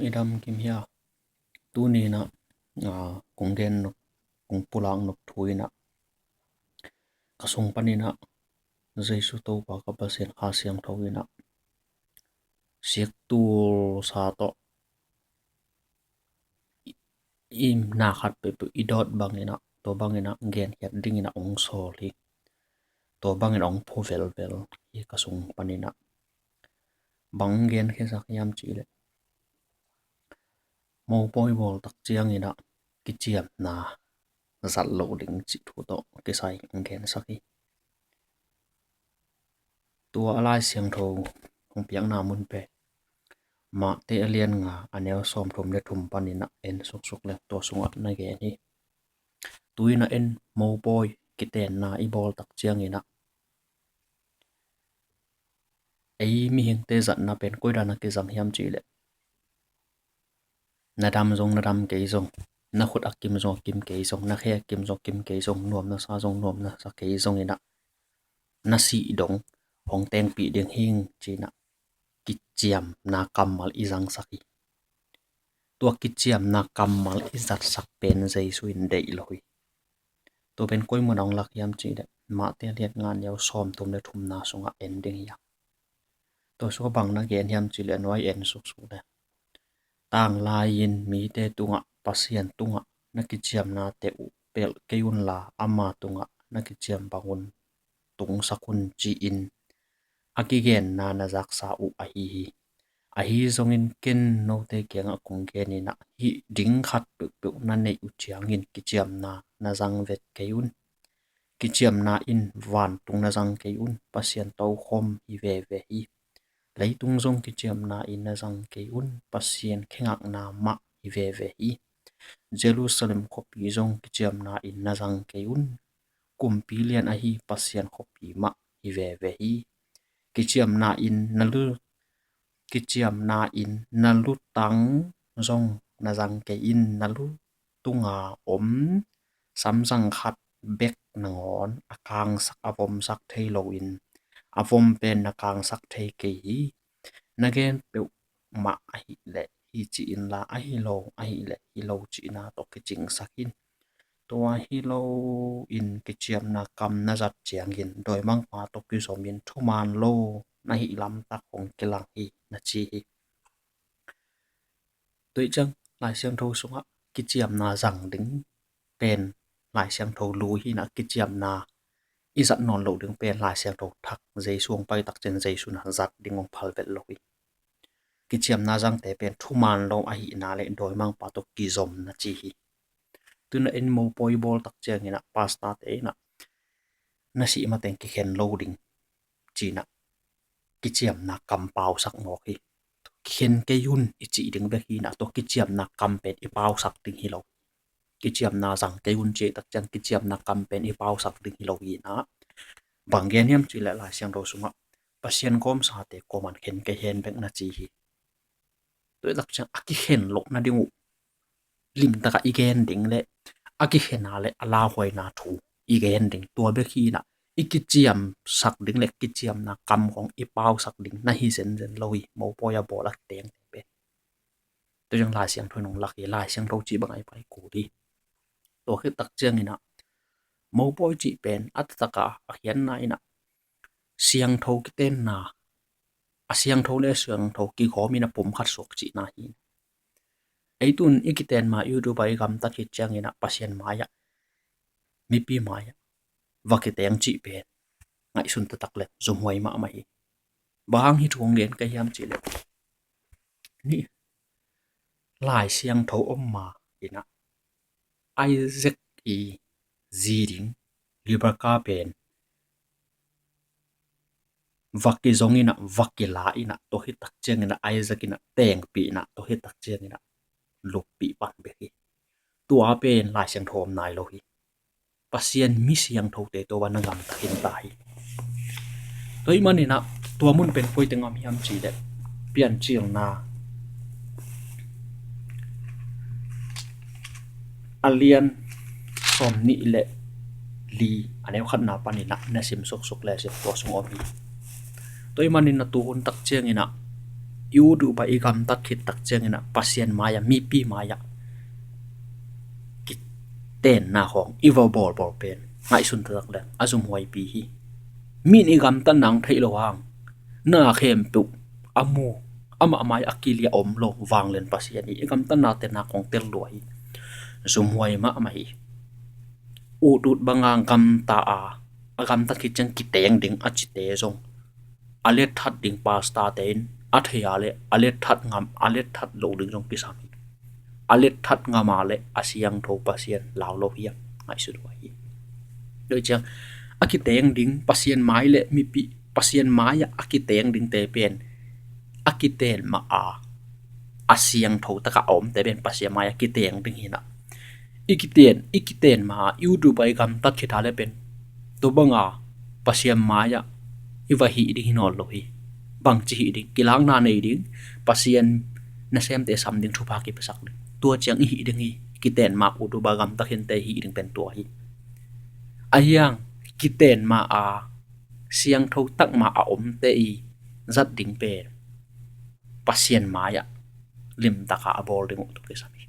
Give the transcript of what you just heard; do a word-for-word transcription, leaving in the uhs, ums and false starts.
I dam kim hia? Tuni in ah, aa, kong gen nop, kong pulak nop thu in ah, ka sung panin ah Jesu Topa ka Pasian Kha Siangtho in ah, siktulsa tawh i, i na khat peuhpeuh i dawt bangin ah, tua bangin ah genkhiat dingin ah hong sawl hi. Tua bangin ah hong phu velvel hi ka sung panin ah. Bang genkhiasak hiam cih leh, mopawi bawl tak ciangin ah kiciamna zat loh ding cih thu tawh kisai hong gensak hi. Tua a Lai Siangtho hong piakna mun pen Mate a lian nga, a neu sawmthum le thum panin ah en suksuk le tua sungah na gen hi. Tu in ah en, mopawi kitenna i bawl tak ciangin ah, ei mihingte zatna pen koi dan a kizang hiam cih leh, na dam zong na dam kei zong, na khut a kim zong a kim kei zong, na khe a kim zong a kim kei zong, nuam na sa zong nuam na sa kei zongin ah, na sih dong hong tengpih ding hing ci-in ah kiciamna kammal i zangsak hi. Tua kiciamna kammal i zatsak pen Jesu in deih lo hi. Tua pen koi mun ah hong lak hiam cih leh, Mate a lian nga, a neu sawmthum le thumna sungah en ding hi a. Tua sungah bang na gen hiam cih leh, a nuai en suksuk le, tanglai-in mite tungah, Pasian tungah na kiciamnate uh pelh kei unla, ama tungah na kiciam bangun tungsak un, ci-in a kigenna na zaksa uh ahi hi. Ahi zongin ken note kiangah kong gen in ah, hih ding khat peuhpeuh na neih uh ciangin kiciamna na zang vet kei un. Kiciamna in vantung na zang kei un, Pasian tokhom hi veve hi. Leitung zong kiciamna in na zang kei un, Pasian kingakna mah hi veve hi. Jerusalem khuapi zong kiciamna in na zang kei un, kumpi lian ahi Pasian khuapi mah hi veve hi. Kiciamna in na lu, kiciamna in na lutang zong na zang kei in, na lu tunga om samzang khat bek nangawn a kangsak, a vomsak thei loin, a vom pen na kangsak thei kei hi. Na gen peuhmah ahih leh hi ci inla, ahi lo ahih leh hi lo cihna tawh kicingsak in. Tua hi loin kiciamna kam na zat ciangin dawimangpa tawh kizomin thuman lo na hih lamtak hong kilang hi, na ci hi. Tua ciang Lai Siangtho sungah kiciamna zang ding pen Lai Siangtho lui hi in ah, kiciamna i zat nawn loh ding pen Lai Siangtho thak, Jesu hong pai tak ciang Jesu in ah zat ding hong phal vet lo hi. Kiciamna zangte pen thuman lo ahihna le dawimangpa tawh kizom, na ci hi. Tu in ah en, mopawi bawl tak ciangin ah pastorte in ah na sih mateng kikhen lo ding ci-in ah kiciamna kam pausak mawk hi. Kikhen kei un i cih ding bek hi in ah, tua kiciamna kam pen i pausak ding hi lo. Kiciamna zang kei un cih tak ciang kiciamna kam pen i pausak ding hi lo hi in ah, bang gen hiam cih leh Lai Siangtho sungah Pasian kawmsate kawman khen kei hen bek, na ci hi. Tua hi tak ciang a kikhen loh nading uh limtakah i gen ding le a kikhen a le a lauhuaina thu i gen ding, tua bek hi in ah i kiciamsak ding le kiciamna kam khawng i pausak ding na hi zenzen lo hi, mopawi a bawl a kitengte pen. Tua ciang Lai Siangtho in hong lak hi, Lai Siangtho cih bang a i pai kul hi. Tua khit tak ciangin ah mopawi cih pen a taktak a a khiatna in ah siangtho kitenna, a siangtho le a siangtho kikhawm in a pum khat suak cihna hi. Ei tu in i kiten ma, YouTube ah i gamtat khit ciangin ah Pasian mai-ah, mipi mai-ah va kiteng cih pen ngaihsun taktak le zumhuai mahmah hi. Bang hang hih thu hong gen ka hiam cih leh, ni Lai Siangtho om ma in ah Isaac i zi ding Rebekah pen va kizong in ah, va kila in ah, tua hi tak ciangin ah Isaac in ah tengpih in ah, tua hi tak ciangin ah luppih pan bek hi. Tua pen Lai Siangtho om nai lo hi. Pasian mi siangthote tawh a na gamta khin ta hi. Tua ahih manin ah tua mun pen koi teng om hiam cih leh, Piancilna a lian sawmnih le li, a neu khatna panin ah na sim suksuk le sim, tua sung om hi. Tua ahih manin ah tu hun tak ciangin ah i ut uh bang i gamtat khit tak ciangin ah Pasian mai-ah, mipi mai-ah kitenna khawng i va bawlbawl pen ngaihsun taktak leng a zumhuaipi hi. Mi'n i gamtatna hong theih loh hang, na khempeuh a mu, amah mai-ah a kilia om lo, vanglian Pasian hi. I gamtatna tenna khawng tel lua hi. Zumhuai mahmah hi. Ut ut banga gamta a, a gamtat khit ciang kiteng ding a cite zong, a letthat ding pastor-te in a thei a leh a letthat ngam, a letthat loh ding zong kisam hi. A letthat ngam a leh a siangtho Pasian lau lo hiam, ngaihsut uh ahi. Tua ciang a kiteng ding Pasian mai leh mipi, Pasian mai-ah a kiteng dingte pen a kiten mah a, a siangtho takah a omte pen Pasian mai-ah kiteng ding hi nah. I kiten, i kiten mah a, i ut uh bang i gamtat khit a leh pen tua banga Pasian mai-ah i va hih ding hi nawn lo hi. Bangci hih ding, kilakna nei ding, Pasian nasemte sam ding, thupha kipiasak ding, tua ciang i hih ding hi. Kiten mah a, ut uh bang a gamtat khit te hih ding pen tua hi. Ahi hang kiten mah a, siangtho tak mah a omte i zat ding pen Pasian mai-ah limtaka a bawl ding uh tawh kisam hi.